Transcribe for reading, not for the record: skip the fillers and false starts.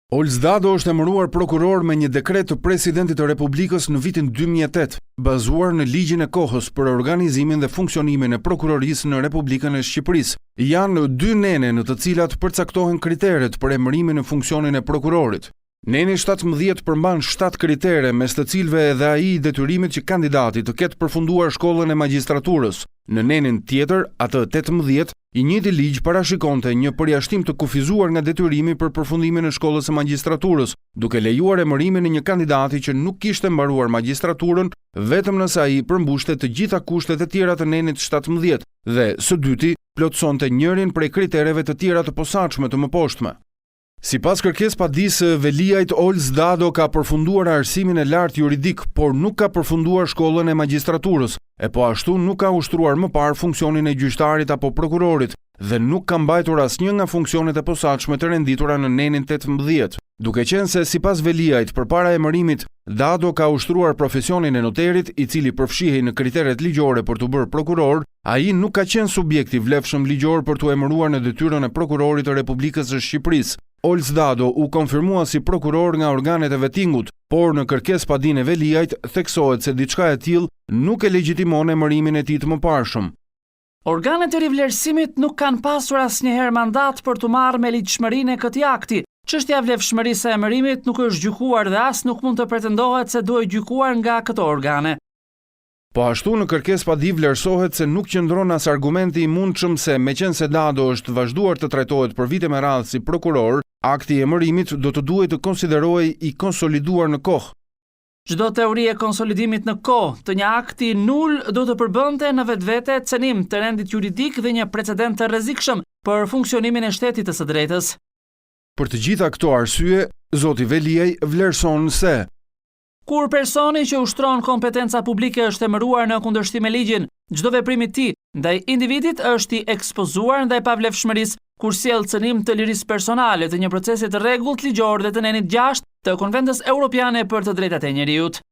Ols Dado është emëruar prokuror me një dekret të Presidentit të Republikës në vitin 2008, bazuar në ligjin e kohës për organizimin dhe funksionimin e prokurorisë në Republikën e Shqipërisë. Janë dy nene në të cilat përcaktohen kriteret për emërimin në funksionin e prokurorit. Neni 17 përmban 7 kritere, mes të cilëve edhe ai i detyrimit që kandidati të ketë përfunduar shkollën e magjistraturës. Në nenin tjetër, atë 18, i njëjti ligj parashikonte një përjashtim të kufizuar nga detyrimi për përfundimin e shkollës së magjistraturës, duke lejuar emërimin e një kandidati që nuk kishte mbaruar magjistraturën vetëm nëse ai përmbushte të gjitha kushtet e tjera të nenit 17 dhe, së dyti, plotësonte njërin prej kritereve të tjera të posaçme të mëposhtme. Sipas kërkesë padisë së Veliajt, Ols Dado ka përfunduar arsimin e lartë juridik, por nuk ka përfunduar shkollën e magjistraturës, e po ashtu nuk ka ushtruar më parë funksionin e gjyqtarit apo prokurorit dhe nuk ka mbajtur asnjë nga funksionet e posaçme të renditura në nenin 18. Duke qenë se sipas Veliajt, përpara emërimit, Dado ka ushtruar profesionin e noterit, i cili përfshihej në kriteret ligjore për t'u bërë prokuror, ai nuk ka qenë subjekt i vlefshëm ligjor për t'u emëruar në detyrën e prokurorit të Republikës së Shqipërisë. Ols Dado u konfirmua si prokuror nga organet e vetingut, por në kërkesë padinë e Veliajt theksohet se diçka e tillë nuk e legjitimon emërimin e tij të mëparshëm. Organet e rivlerësimit nuk kanë pasur asnjëherë mandat për t'u marrë me ligjshmërinë e këtij akti. Çështja e vlefshmërisë së emërimit nuk është gjykuar dhe as nuk mund të pretendohet se duhej gjykuar nga këto organe. Po ashtu në kërkesë padi vlerësohet se nuk qëndron as argumenti i mundshëm se meqenëse Dado është vazhduar të trajtohet për vite me radhë si prokuror, akti i emërimit do të duhej të konsiderohej i konsoliduar në kohë. Çdo teori e konsolidimit në kohë të një akti nul do të përbënte në vetvete cenim të rendit juridik dhe një precedent të rrezikshëm për funksionimin e shtetit të së drejtës. Për të gjitha këto arsye, zoti Veliaj vlerëson se Kur personi që ushtron kompetenca publike është emëruar në kundërshtim me ligjin, çdo veprim i tij ndaj individit është i ekspozuar ndaj pavlefshmërisë, kur sjell cënim të lirisë personale të një procesi të rregullt ligjor dhe të nenit 6 të Konventës Europiane për të Drejtat e Njeriut.